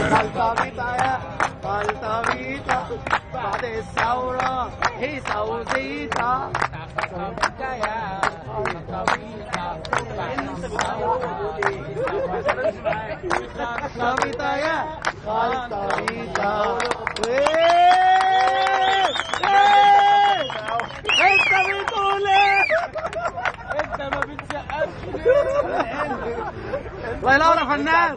خلطبيطة يا خلطبيطة بعد الثورة هيصة وزيطة. خلطبيطة يا خلطبيطة بعد الثورة خلطبيطة يا خلطبيطة. انت بتقول ايه؟ انت ما بتسقفش ليه؟ الله ينور يا فنان.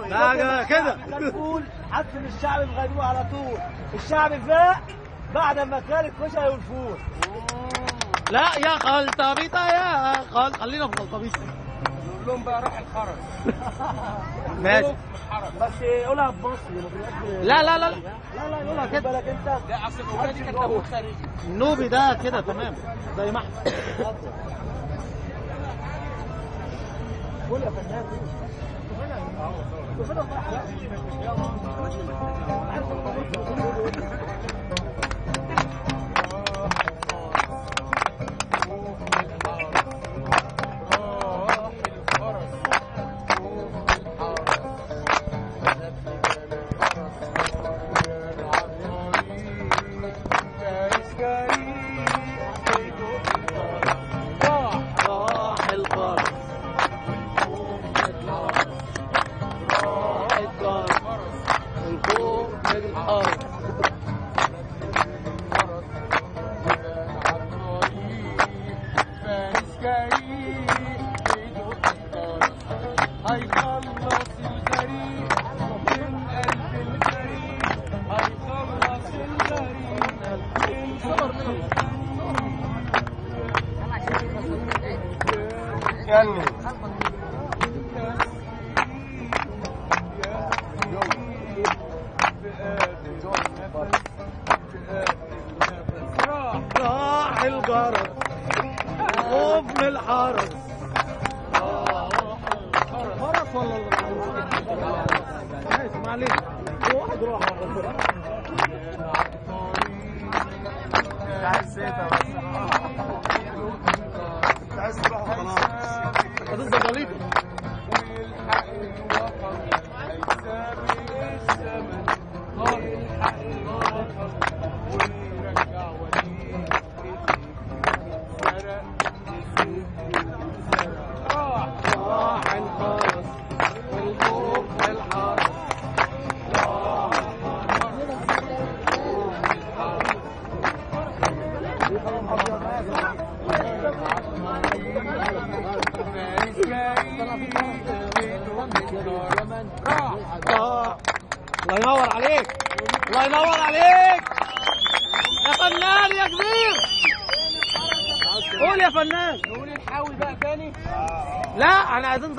لا كده نقول حاسس ان الشعب بغنوه على طول، الشعب فاق بعد ما كان الكشري والفول. لا يا خلطبيطه يا خل، خلينا في خلطبيطه. نقول لهم بقى روح الخرز. ماشي بس قولها بمصري ما تبقاش. لا لا لا لا لا قولها كده بالك انت. لا اصل الاغنية دي كانت تابوت خارجي. النوبي ده كده تمام زي ما احنا. قول يا فنان. راح الجرس خوف من الحرس. فرس ولا ماشي معلش واحد راح. عايز زيطة بس. انت عايز تروح وخلاص. هتفضل غليطة. والحق الوطن هيسابق الزمن، والحق الوطن ويرجع وليه اتسرق. راح الفرس والخوف من الحرس. الله ينور عليك، الله ينور عليك يا فنان يا كبير. قول يا فنان. نقول نحاول بقى تاني. لا احنا عايزين